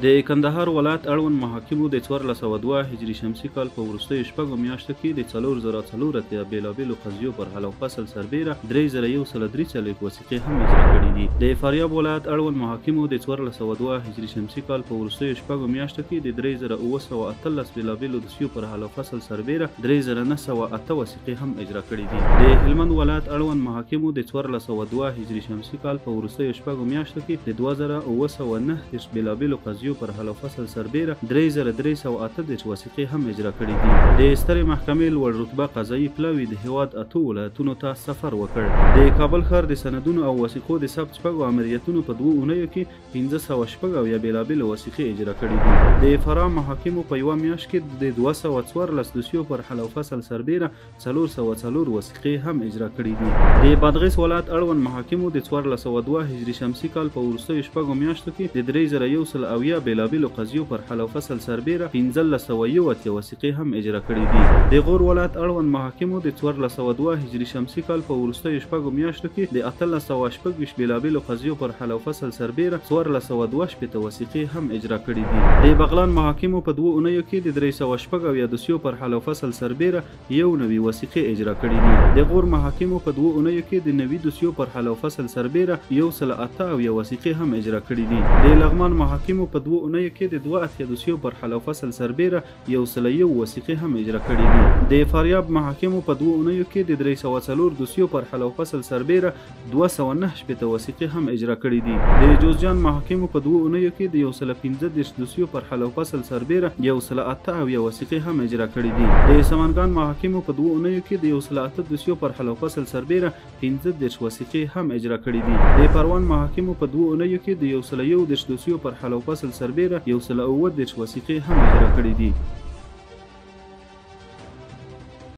د کندهار ولایت اړوند محاکمو د 1402 هجري شمسي کال په وروستیو شپږو میاشتو کې د 4084 بېلابېلو قضیو پر حل او فصل سربېره 3143 وثیقې هم اجرا کړې دي. د فاریاب ولایت اړوند محاکمو د 1402 هجري شمسي کال په وروستیو شپږو میاشتو کې د 3718 بېلابېلو دوسیو پر حل او فصل سربېره 3908 وثیقې هم اجرا کړې دي. د هلمند ولایت اړوند محاکمو د 1402 هجري شمسي کال په وروستیو شپږو میاشتو کې د 2739 بېلابېلو قضیو پر حل او فصل سربېره 3338 وثیقې هم اجرا کړې دي. د سترې محکمې لوړ رتبه قضایي پلاوي د هیواد 8 ولایتونو ته سفر وکړ. د کابل ښار د سندونو او وثیقو د ثبت شپږو آمریتونو په 2 اونیو کې 576 بېلابېلې وثیقې اجرا کړې دي. د فراه محاکمو په یوه میاشت کې د 214 دوسیو پر حل او فصل سربېره 404 وثیقې هم اجرا کړې دي. د بادغیس ولایت اړوند محاکمو د 1402 هجري شمسي کال په وروستیو شپږو میاشتو کې د 3170 بېلابېلو قضیو پر حل او فصل سربېره 1581 وثیقې هم اجرا کړې دي. د غور ولایت اړوند محاکمو د 1402 هجري شمسي کال په وروستیو شپږو میاشتو کې د 1826 بېلابېلو قضیو پر حل او فصل سربېره 1462 وثیقې هم اجرا کړې دي. د بغلان محاکمو په 2 اونیو کې د 376 دوسیو پر حل او فصل سربېره 91 وثیقې اجرا کړې دي. د غور محاکمو په 2 اونیو کې د 90 دوسیو پر حل او فصل سربېره 178 وثیقې هم اجرا کړې دي. د لغمان محاکمو په 2 اونیو کې د 82 دوسیو پر حل او فصل سربېره 101 وثیقې هم اجرا کړې دي. د فاریاب محاکمو په 2 اونیو کې د 304 دوسیو پر حل او فصل سربېره 269 وثیقې هم اجرا کړې دي. د جوزجان محاکمو په 2 اونیو کې د 135 دوسیو پر حل او فصل سربېره 178 وثیقې هم اجرا کړې دي. د سمنګان محاکمو په 2 اونیو کې د 108 دوسیو پر حل او فصل سربېره 35 وثیقې هم اجرا کړې دي. د پروان محاکمو په 2 اونیو کې د 131 دوسیو پر حل او فصل سربېره 137 وثیقې هم اجرا کړې دي.